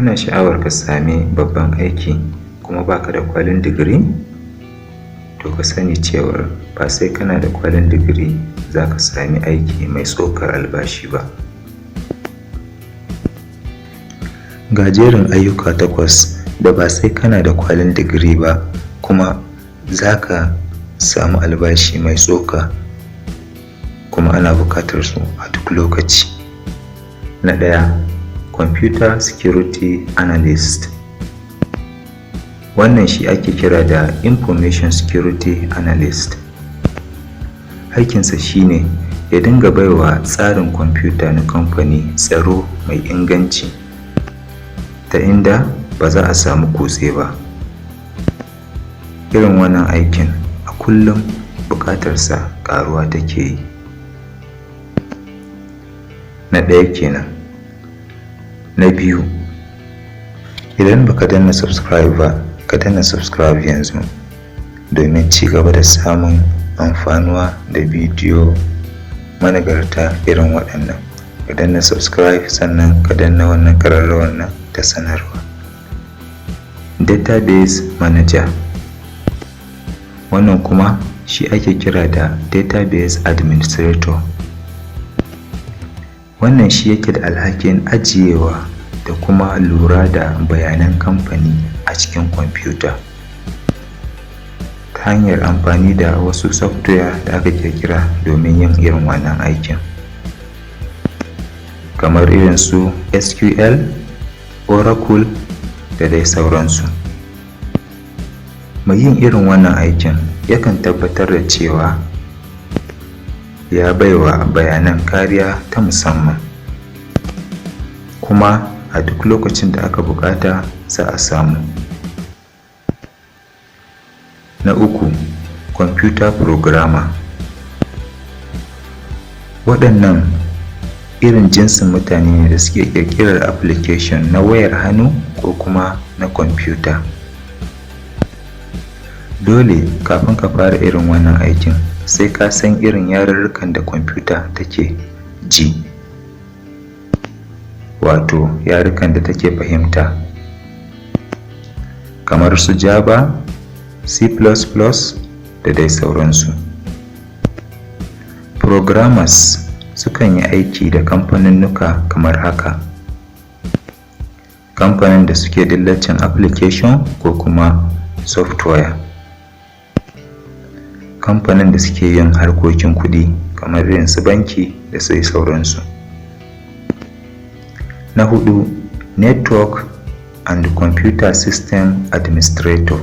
Kana sha'awar ka sami babban aiki kuma baka da kwalin digiri? To ka sani cewar ba sai kana da kwalin digiri za ka sami aiki mai tsokar albashi ba. Ga jerin ayyuka 8 da ba sai kana da kwalin digiri ba kuma za ka samu albashi mai tsoka kuma ana buƙatar su a duk lokaci. Na 1, Computer Security Analyst. Wannan shi ake kira da Information Security Analyst. Aikinsa shine ya dinga baiwa tsarin kwamfuta na kamfani tsaro mai inganci ta inda ba za a samu kutse ba. Irin wannan aikin a kullum buƙatarsa ƙaruwa take yi. Na 1 kenan. Na 2, idan baka danna subscribe ba, ka danna subscribe yanzu domin ci gaba da samun amfanuwa da bidiyo managarta irin waɗannan. Ka danna subscribe sannan ka danna wannan ƙararrawar nan ta sanarwa. Database Manager. Wannan kuma shi ake kira da Database Administrator. Wannan shi yake da alhakin ajiyewa da kuma lura da bayanan kamfani a cikin kwamfuta ta hanyar amfani da wasu software da aka ƙirƙira domin yin irin wannan aikin, kamar irin su SQL, Oracle da dai sauransu. Mai yin irin wannan aikin yakan tabbatar da cewa ya baiwa bayanan kariya ta musamman, kuma a duk lokacin da aka buƙata za a samu. Na 3, Computer Programmer. Waɗannan irin jinsin mutane ne da suke ƙirƙirar application na wayar hannu ko kuma na kwamfuta. Dole kafin ka fara irin wannan aikin sai ka san irin yarurrukan da kwamfuta take ji, wato yarukan da take fahimta, kamar su Java, C++ da dai sauransu. Programmers sukan yi aiki da kamfaninnika kamar haka: kamfanin da suke dillacin application ko kuma software, kamfanin da suke yin harkokin kuɗi kamar irin su banki da sai sauransu. Na 4, Network and Computer System Administrator.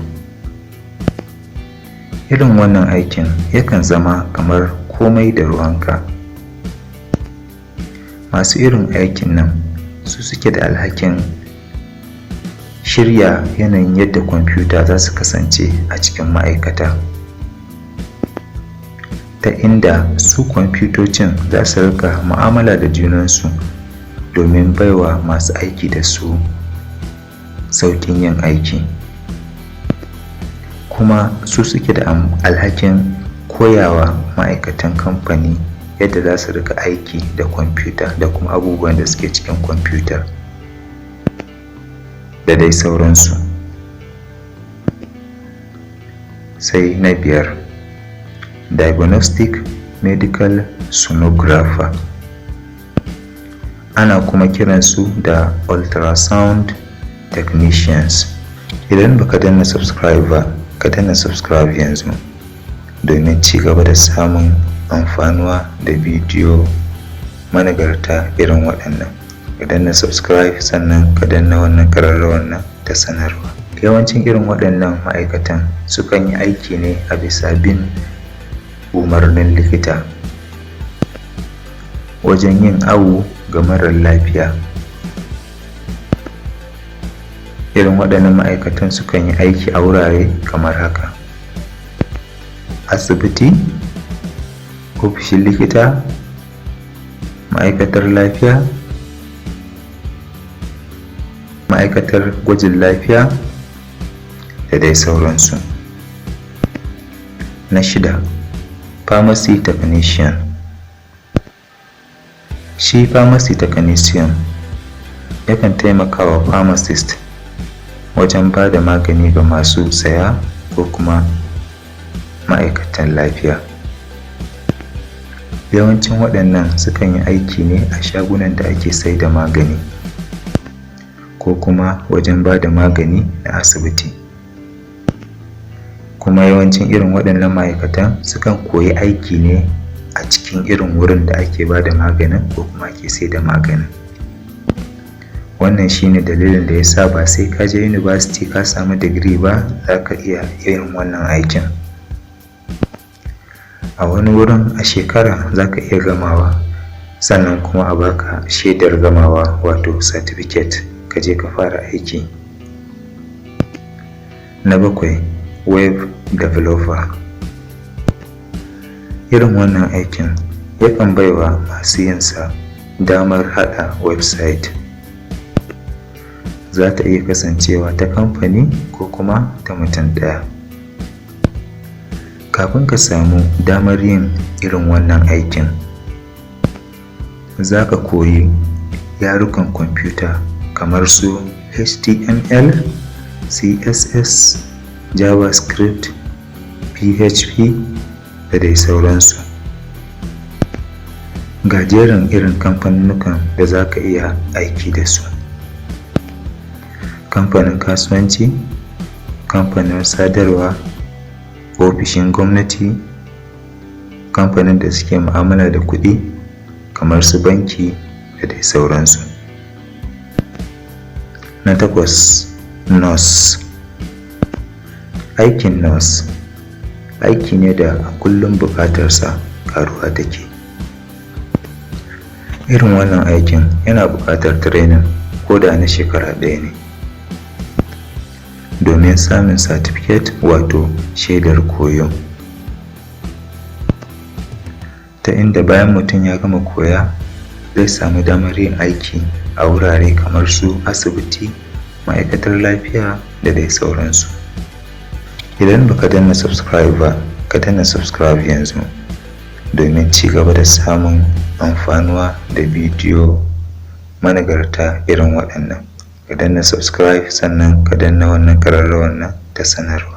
Irin wannan aikin yakan zama kamar komai da ruwanka. Masu irin aikin nan su suke da alhakin shirya yanayin yadda kwamfuta za su kasance a cikin ma'aikata, ta inda su kwamfutocin za su rika mu'amala da junansu domin baiwa masu aiki da su sauƙin yin aiki. Kuma su suke da alhakin koyawa ma'aikatan kamfani yadda za su rika aiki da kwamfuta da kuma abubuwan da suke cikin kwamfutar da dai sauransu. Sai na 5, Diagnostic Medical Sonographer. Ana kuma kiransu da Ultrasound Technicians. Idan baka danna subscribe ba, ka danna subscribe yanzu domin ci gaba da samun amfanuwa da bidiyo managarta irin waɗannan. Ka danna subscribe sannan ka danna wannan ƙararrawar nan ta sanarwa. Yawancin irin waɗannan ma'aikatan sukan yi aiki ne a bisa bin umarnin likita wajen yin awo ga marar lafiya. Irin waɗannan ma'aikatan sukan yi aiki a wurare kamar haka: asibiti, ofishin likita, ma'aikatar lafiya, ma'aikatar gwajin lafiya da dai sauransu. Na 6, Pharmacy Technician. Shi pharmacy technician Yakan taimaka wa pharmacist wajen ba da magani ga masu saya ko kuma ma'aikatan lafiya. Yawancin waɗannan sukan yi aiki ne a shagunan da ake sai da magani ko kuma wajen ba da magani na asibiti. Kuma yawancin irin waɗannan ma'aikatan sukan koyi aiki ne a cikin irin wurin da ake ba da maganin ko kuma ake sai da maganin. Wannan shine dalilin da ya sa ba sai ka je university ka samu digiri ba za ka iya irin wannan aikin. A wani wurin a shekara za ka iya gamawa, sannan kuma a baka shaidar gamawa, wato certificate, ka je ka fara aiki. Na bakwai, web developer. Irin wannan aikin yakan baiwa masu yinsa damar haɗa website. Za ta iya kasancewa ta kamfani ko kuma ta mutum ɗaya. Kafin ka samu damar yin irin wannan aikin, za ka koyi yarukan kwamfuta kamar su HTML, CSS, JavaScript, PHP da dai sauransu. Ga jerin irin kamfanunnukan da za ka iya aiki da su: kamfanin kasuwanci, kamfanin sadarwa, ofishin gwamnati, kamfanin da suke mu'amala da kuɗi kamar su banki da dai sauransu. Na takwas, nurse. Aikin nurse aiki ne da a kullum buƙatarsa ƙaruwa take. Irin wannan aikin yana buƙatar training ko da na shekara ɗaya ne domin samun certificate, wato shaidar koyo. Ta inda bayan mutum ya gama koya, zai samu damar yin aiki a wurare kamar su asibiti, ma'aikatar lafiya da dai sauransu. Idan baka danna subscribe ba, ka danna subscribe yanzu domin ci gaba da samun amfanuwa da bidiyo managarta irin waɗannan. Ka danna subscribe, sannan ka danna wannan ƙararrawar nan ta sanarwa.